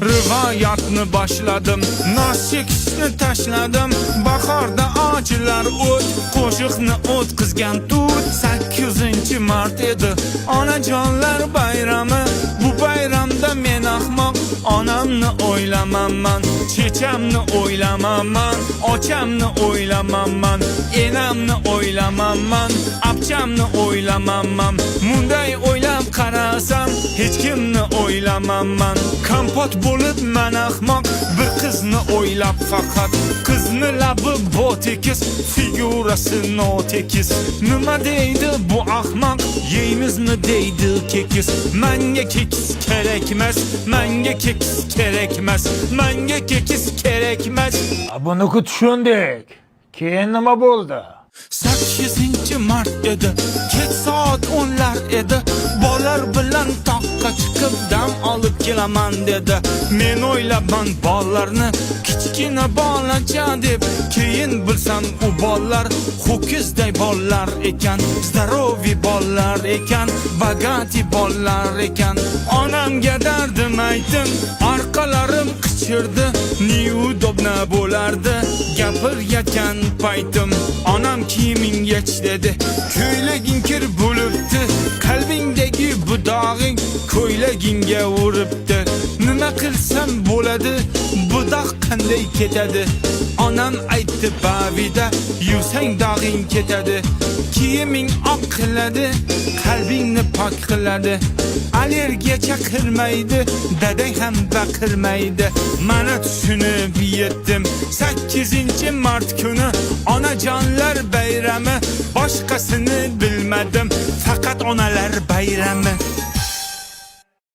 Rivoyatni boshladim. Nos chekishni tashladim. Bahorda ochilar o't, qo'shiqni o'tkazgan tut. 8-mart edi, onajonlar bayrami. Bu bayramda men ahmoq onamni o'ylamanman, chechamni o'ylamanman, ochamni o'ylamanman, enamni o'ylamanman, apchamni o'ylamanman. Munday o'ylab qarasam, hech kimni o'ylamanman. Kompot bo'lib man ahmoq bir qizni o'ylab faqat. Qizni labi bo'tekis, figurasi notekis. Nima deydi bu ahmoq? Yeymizmi deydi kekis. Manga kekis kerakmas, manga kekis kerakmas, manga kekis kerakmas. Buni tushundik. Keyin nima bo'ldi? 8-mart edi, kech soat 10lar edi. Bolalar bilan toqqa chiqib dam olib kelaman dedi. Men o'ylabman bolalarni kichkina bolacha deb. Keyin bilsam, u bolalar ho'kizday bolalar ekan, здоровый bolalar ekan, богатый bolalar ekan. Onamga dardim aytdim, orqalarim qichirdi. Неудобно bo'lardi gapirayotgan paytim. Onam "Kiyiming yech", dedi, "Ko'ylaging kir bo'libdi. Qalbingdagi bu dog'ing ko'ylagingga uribdi". Nima qilsam bo'ladi, bu dog' qanday ketadi? Onam aytdi: "Bavida yuvsang, dog'ing ketadi. Kiyiming oq qiladi, qalbingni pok qiladi. Allergiya chaqirmaydi, dadang ham baqirmaydi". Mana tushunib yetdim, 8-mart kuni onajonlar bayrami. Boshqasini bilmadim, faqat onalar bayrami.